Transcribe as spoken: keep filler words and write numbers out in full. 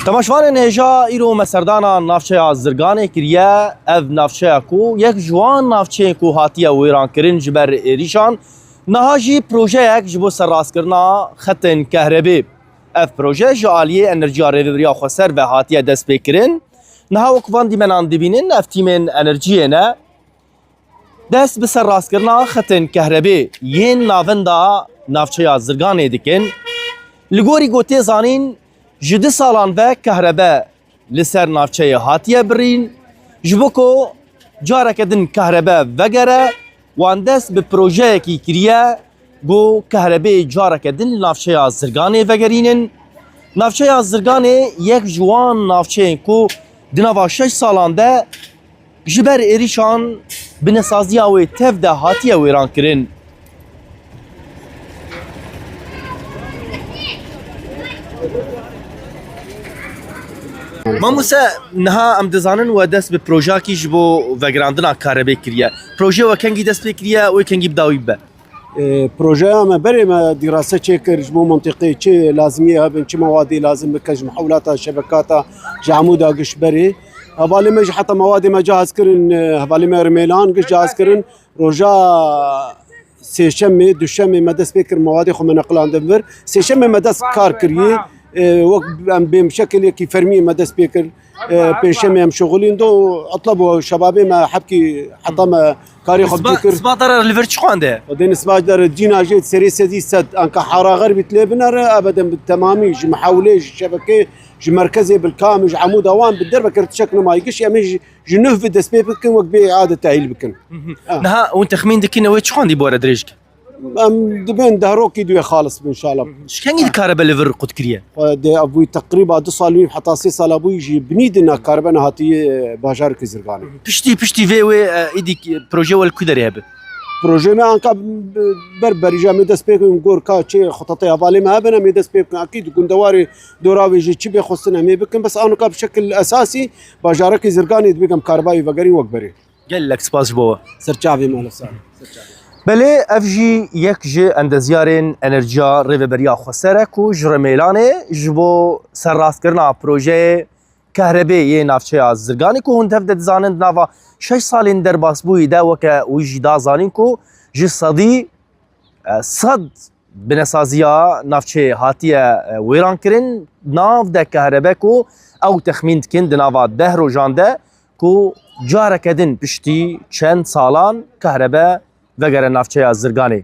Temaşevanên hêja, îro me serdana navçeya Zirganê kiriye. Ev navçeya ku yek ji wan navçeyên ku hatiye wêrankirin ji ber êrîşan, niha jî projeyek ji bo serrastkirina xetên kehrebê. Ev proje ji aliyê Enerjiya Rêveberiya Xweser ve hatiye destpêkirin. Niha wek van dîmenan dibînin, ev tîmên enerjiyê ne. Dest bi serrastkirina xetên kehrebê yên navenda navçeya Zirganê dikin. Li gorî ku tê zanîn, ji du salan ve kehrebe li ser navçeyê hatiye birîn. Ji bo ku careke din kehrebe vegere, wan dest bi projeyekî kiriye ku kehrebeyê careke din li navçeya Zirganê vegerînin. Navçeya Zirganê yek ji wan navçeyên ku di nava şeş salan de ji ber êrîşan binesaziya wê tev de hatiye wêrankirin. Mamose, niha em dizanin we dest bi projeyekî ji bo vegerandina karebê kiriye. Projeyê we kengî dest pê kiriye, wê kengî bi dawî bibe? E, projeya me berê me dîrase çêkir ji bo mentiqê çi lazimiyê hebin, çi mewadê lazim bike ji mihewlata şebekata ji hemû dagiş berê. Hevalê me jî heta mewadê me cihaz kirin, e, hevalê me rimêlan giş cihaz kirin. Roja sêşemê, duşemê me dest pê kir mewadê xwe me neqilandin vir. Sêşemê me dest kar kiriye. E, wek em bê mişekilekî fermî me dest pê kir. E, pênşemê em şixulîn do, etlab û şebabê me hebkî heta me karê xwe Sba, bikir. Sba dara li vir çi xwende? Xwedê nisba dere dîna jê serê sedî sed anka haraxer bît lê binere, ebeden bi temamî ji mihewlê, ji şebekê, ji merkezê Bilkamê, ji hemû dawan bi derve kir tişek nimayî giş, em ê ji, ji nuh ve dest pê bikin wek bê îade tehîl bikin. Ha. Niha hûn texmîn dikin ew ê çi xwendî bi we re dirêj ke? Em dibên dehrokî duê xalis bin inşallah. Ji kengî dikare be li vir qut kiriye? Xwe dê ev bûyî teqrîba du sal û nîv heta sê sala bûyî jî binî di nakaribe nehatiye bajarkê Zirganê. Piştî, piştî vê wê, e, îdî proje we li ku derê hebe? Proje me anka ber berîja me dest pê bikin gor ka çê xutata hevalê me hebin em ê dest pê bikin. Akî di gundewarê dora wê jî çi bê xwestin em ê bikin. Bes anka bi şekil esasî bajarekê Zirganê dibê em karibayî vegerîn wek berê. Gelek spas ji bo we. Ser çavê me, sağ ol. Belê, ev jî yek ji endezyarên Enerjiya Rêveberiya Xweser e ku ji Rimêlanê ji bo serrastkirina projeyê kehrebê yê navçeya Zirganê ku hûn tev de dizanin di nava şeş salên derbasbûyî de weke wî jî da zanîn ku ji sedî, e, sed binesaziya navçeyê hatiye, e, wêrankirin. Nav de kehrebe ku ew texmîn dikin di nava deh rojan de ku careke din piştî çend salan kehrebe vegere navçeya Zirganê.